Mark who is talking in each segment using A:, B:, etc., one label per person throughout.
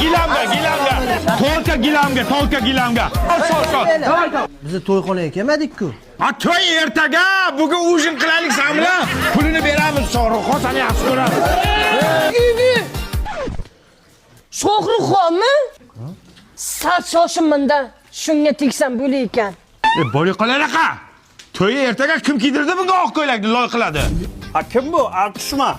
A: Gilamga, gilamga. Tolka gilamga, tolka gilamga. Sol, sol.
B: Bizni to'yxonaga kelmadik-ku.
A: Ha, to'y ertaga, bugun ujin qilaylik san bilan. Pulini beramiz, Shohruxxon seni yaxshi ko'ramiz.
C: Shohruxxonmi? Sal shoshimanda shunga tegsam bo'lar ekan.
A: E, bo'ri qolanaqa. To'yi ertaga kim kiydirdi bunga oq ko'ylakni loy qiladi?
D: Ha kim bu? Artistmi?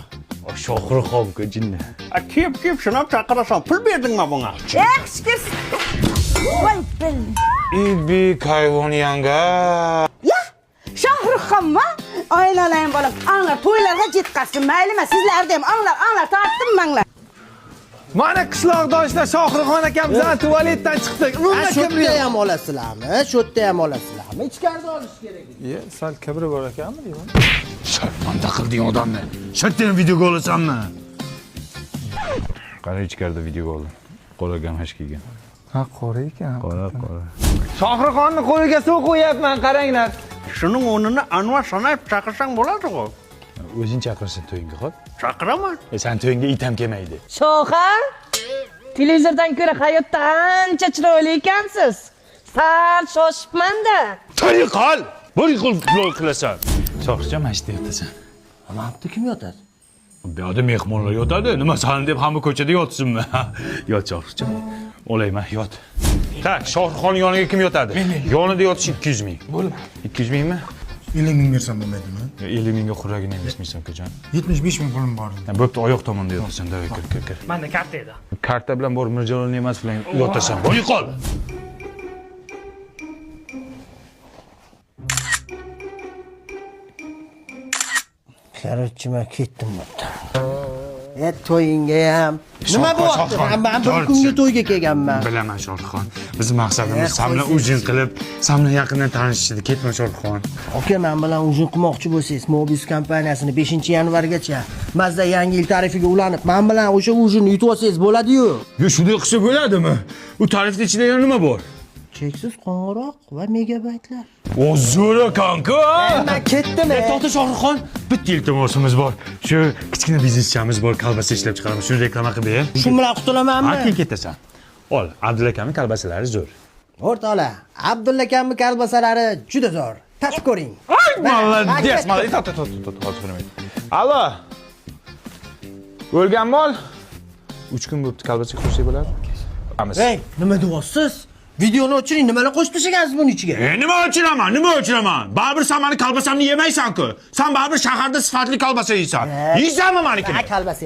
A: Shohruxxon jinni.
D: Ha kiyib kiyib shunab chaqirasan. Pul berdingmi bunga?
E: Yaxshi Voy bil.
A: Ibi kayvon yanga.
E: Ya, Shohruxxonmi? Aylanayım bolam. Anglar to'ylarga жетқазсын. Maylimi sizlarni ham anglar, anglar tortdim manglar.
F: Mana qishloqdoshlar Shohruxxon akam bilan tualetdan chiqdik. Umuman
B: Shu
F: kibri
B: yerda ham olasizlarmi? Shu yerda ham olasizlarmi? Ichkarida olish kerak.
F: Iye, sal kibri bor ekanmi deyman.
A: Sharmanda qilding odamni. Shartdan videoga olasanmi?
G: Qara ichkarida videoga oldim. Qora gamash kiygan.
F: Ha, qora ekan.
G: Qora, qora.
F: Shohruxxonni qo'liga suv qo'yapman, qaranglar.
D: Shuning o'rnini Anvar Sanayev chaqirsang bo'ladi ku.
G: O'zing chaqirsin to'yingga, xo'p?
D: Chaqiraman.
G: E, sen to'yingga it ham kelmaydi.
C: Shoha, televizordan ko'ra hayotda ancha chiroyli ekansiz. Sal shoshibman-da.
A: To'y qol. Bir qil loy qilasan.
G: Shohruxjon, mana shu yerda yotasan.
B: Mana bu yerda kim yotadi?
G: Bu yoqda mehmonlar yotadi. Nima san deb hamma ko'chada yotsinmi? Yot Shohruxjon. Olayman, yot. Tak, Shohruxxon yoniga kim yotadi? Yonida yotish 200 ming. Bo'ldi. 200 mingmi?
H: 50 ming bersam bo'lmaydimi?
G: 50 mingga xurragini ham bermaysan ukajon.
H: 75 ming pulim bor edi.
G: Ha, bo'pti, oyoq tomonda yotasan. Davay, kir, kir, kir.
I: Manda karta edi.
G: Karta bilan bor Mirjalol Ne'matov bilan yotasan. Bo'y qol.
B: Короче, men ketdim bu yerdan. E to'yingga ham. Nima bo'lyapti?
G: Shohruxxon,
B: Men bir
G: to'g'ri.
B: kunga to'yga kelganman.
G: Bilaman Shohruxxon. Bizning maqsadimiz
B: Eh,
G: san bilan
B: qo'ysin.
G: ujin qilib, san bilan yaqindan tanishish edi. Ketma Shohruxxon.
B: Aka, men bilan ujun qilmoqchi bo'lsangiz, Mobius kompaniyasini 5-yanvargacha Mazda yangi yil tarifiga ulanib, men bilan o'sha ujunni yutib olsangiz bo'ladi-yu.
G: Yo, shunday qilsa bo'ladimi? U tarifni ichida yana nima bor?
B: Cheksiz qo'ng'iroq va megabaytlar.
G: O zo'r ekan-ku.
B: Men ketdim.
G: E, to'xta Shohruxxon, bitta iltimosimiz bor. Shu kichkina bizneschamiz bor, kolbasa ishlab chiqaramiz. Shuni reklama qilib ber.
B: Shu bilan qutulamanmi?
G: Ha, keyin ketasan. Ol, Abdulla akamning kolbasalari zo'r.
B: O'rtoqlar, Abdulla akamning kolbasalari juda zo'r. Tatib ko'ring.
G: Ay,
B: Ha,
G: молодец,
B: ketdim.
G: молодец. To'xta, to'xta, to'xta, hozir bir minut. Allo. O'lgan mol. 3 kun bo'pti, kolbasa qo'shsak bo'ladi. Amiz.
B: Ey, nima deyapsiz? Videoni o'chiring, nimalar qo'shib tashlagansiz buni ichiga?
A: E, nima o'chiraman? Nima o'chiraman? Baribir sen mani kolbasamni yemaysan-ku. Sen baribir shaharda sifatli kolbasa yeysan. Yeysanmi manikini?
B: Ha, kolbasa.